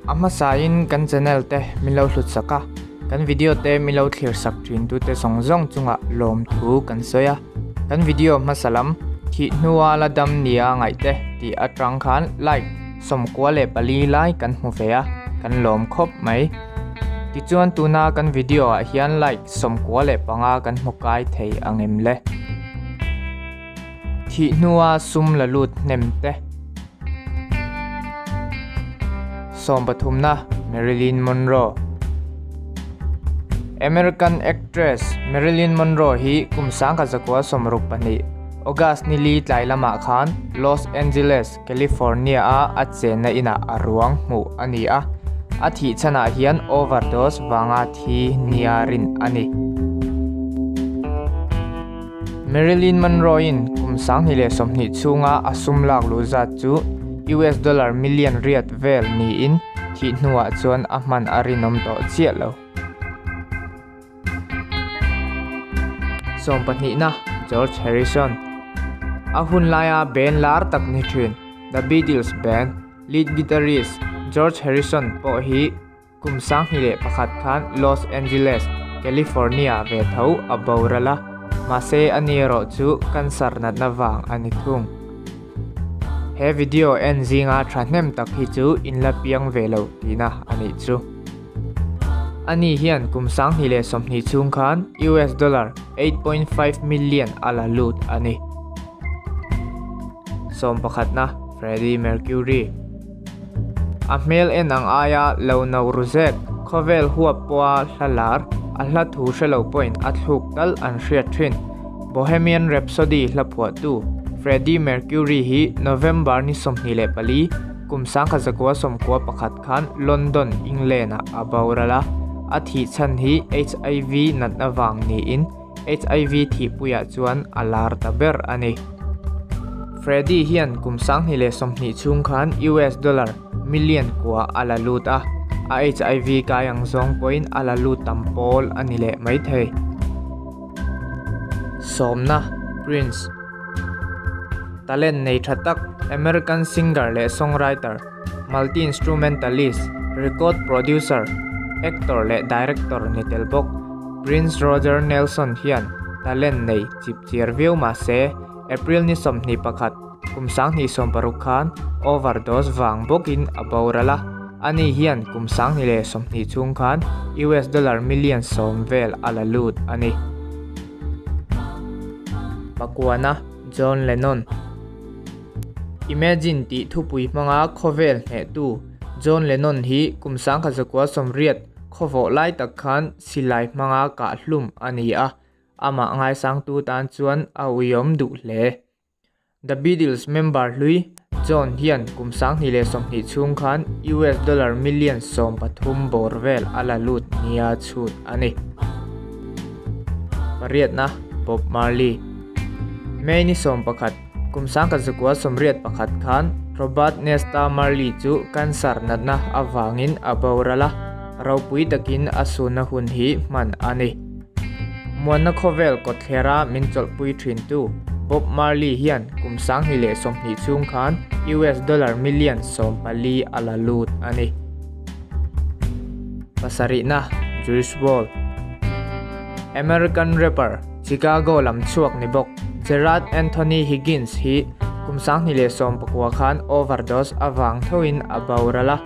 A hmasain kan channel te min lo hlut sak a, kan video te min lo thlir sak thin tute zawng zawng chungah lawmthu kan sawi a. Kan video hmasa lam thih hnua la dam nia ngaih te tih atang khan like 94 lai kan hmu ve a, kan lawm khawp mai. Tichuan tuna kan video ah hian like 95 kan hmu kai thei ang em le? Thih hnua sum la lut hnem te. Sawmpathumna Marilyn Monroe American actress Marilyn Monroe hi kum 1962 August ni li tlai lamah khan Los Angeles, California-a a chenna inah a ruang hmuh a ni a, a thih chhanah hian overdose vanga thi nia rin a ni. Marilyn Monroe-in kum 2020 chhunga a sum lak luh zat chu US dollar million riat vel niin thih hnuah chuan a hman a rinawm tawh chiah lo. Sawmpahnihna, George Harrison. A hun laia band lar tak ni thin, The Beatles band lead guitarist George Harrison pawh hi Kum 2001 khan Los Angeles, California ve tho a boral a, mahse a ni erawh chu cancer natna vang a ni thung. He video en zinga thahnem tak hi chu in la piang ve lo tihna a nih chu. Ani hian kum 2020 chhung khan US dollar 8.5 million a la lut a ni. Sawmpakhatna, Freddie Mercury. A hmel en ang aia lo no ru zek, khawvel huap pawha hla lar, a hla thu hre lo pawhin a thluk tal an hriat thin. Bohemian Rhapsody hla phuahtu Freddie Mercury hi November ni 24, kum 1991 khan London, England-ah a boral a, a thih chhan hi HIV natna vang niin HIV thihpuiah chuan a lar ta ber a ni. Freddie hian kum 2020 chhung khan US dollar million kua a la lut a, a HIV kai ang zawng pawhin a la lut tam pawl a ni leh mai thei. Sawmna, Prince. Talent nei tha tak, American singer leh songwriter, multi-instrumentalist, record producer, actor leh director ni tel bawk. Prince Roger Nelson hian talent nei chip chiar viau mah se, April ni 21, kum 2016 khan overdose vang bawkin a boral a, ani hian kum 2020 chhung khan US dollar million 10 vel a la lut a ni. Pakuana, John Lennon. Imagine tih thupui hmanga khawvel hnehtu John Lennon hi kum 1980 khawvawh lai tak khan silai hmanga kah hlum a ni a, amah ngaisangtu tan chuan a uiawm duh hle. The Beatles member hlui John hian kum 2020 chhung khan US dollar million 13 bawr vel a la lut nia chhut a ni. Pariatna, Bob Marley. May ni 11, kum 1981 khan Robert Nesta Marley chu cancer natna avangin a boral a, ropui takin a sunna hun hi hman a ni. Muanna khawvel kawtthlera min chawlhpui thintu Bob Marley hian kum 2020 chhung khan US dollar million 14 a la lut a ni. Pasarihna, Juice WRLD. American rapper, Chicago lam chhuak ni bawk Gerard Anthony Higgins hi kum 2019 khan overdose avang thoin a boral a,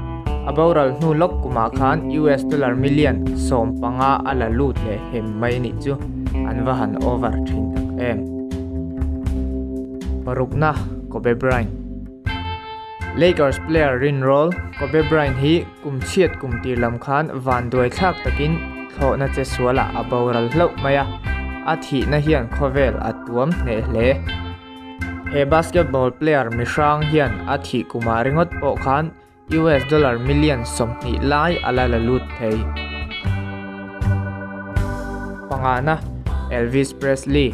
a boral hnu lawk kumah khan US dollar million 15 a la lut leh hem mai ni chu an va han over thin tak em. Parukna, Kobe Bryant. Lakers player rin roll Kobe Bryant hi kum chhiat kum tir lam khan van duai thlak takin thlawhna che suala a boral hlauh mai a, a thihna hian khawvel a tuam hneh hle. He basketball player mihrang hian a thih kuma ringawt pawh khan US dollar million 20 lai a la la lut thei. Pangana, Elvis Presley.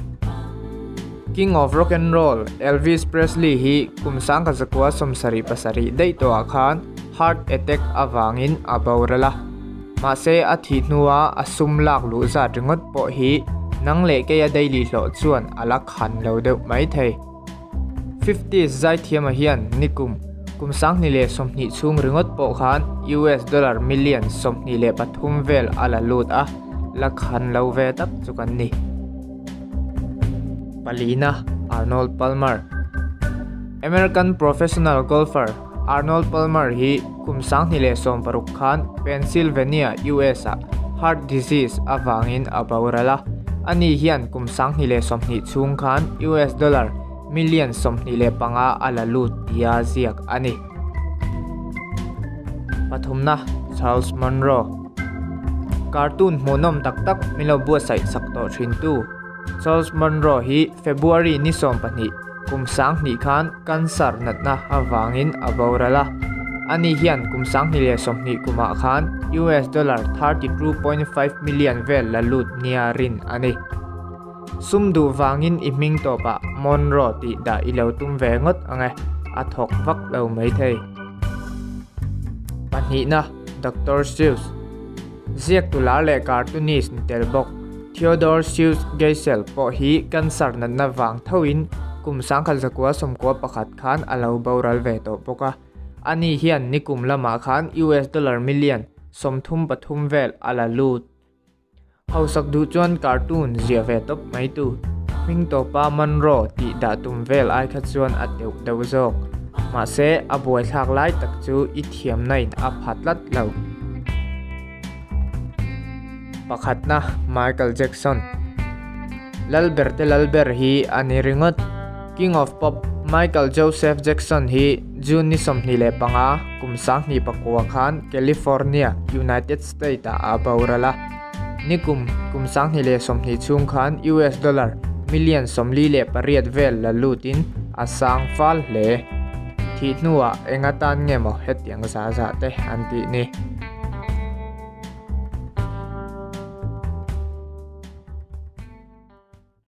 King of Rock and Roll Elvis Presley hi kum 1977 daih tawhah khan heart attack awangin a boral a, mahse a thih hnua a sum lak luh zat ringawt pawh hi nang leh keia daily hlawh chuan a la khan lo deuh mai thei. 50s zaithiama hian nikum Kum 2020 chhung ringawt pawh khan US dollar million 23 vel a la lut a, la khan lo ve tak chu kan ni. Palina, Arnold Palmer. American professional golfer Arnold Palmer hi kum 2016 khan Pennsylvania, US ah heart disease avangin a boral a. Ani hian kum 2020 chhung khan US dollar million 25 a la lut tia ziak a ni. Pathumna, Charles Monroe. Cartoon hmuhnawm tak tak min lo buatsaih sak tawh thintu Charles Monroe hi February ni 12 kum 2000 khan cancer natna avangin a boral a. Ani hian kum 2020 kumah khan US dollar 32.5 million vel la lut nia rin a ni. Sum duh vangin i hming tawpah Monroe tih dah i lo tum ve ngawt ang e, a thawk vak lo mai thei. Pahnihna, Doctor Seuss. Ziaktu lar leh cartoonist ni tel bawk Theodore Seuss Geisel pawh hi cancer natna vang thoin kum 1991 khan a lo boral ve tawh bawk a. Ani hian nikum lamah khan US dollar million 33 vel a la lut. Hausak duh chuan cartoon ziah ve tawp mai tu. Hming tawpa Monroe tih dah tum vel ai kha chuan a teuh deuh zawk. Mahse, a buaithlak lai tak chu i thiamna in a pha tlat lo. Pakhatna, Michael Jackson. Lalber te lalber hi a ni ringawt. King of Pop Michael Joseph Jackson hi June ni 25 kum 2009 khan California, United States ah a boral a. Nikum kum 2020 chhung khan US dollar million 48 vel la lutin a sang fal hle. Thih hnuah eng atan nge maw hetiang za za te an tih ni.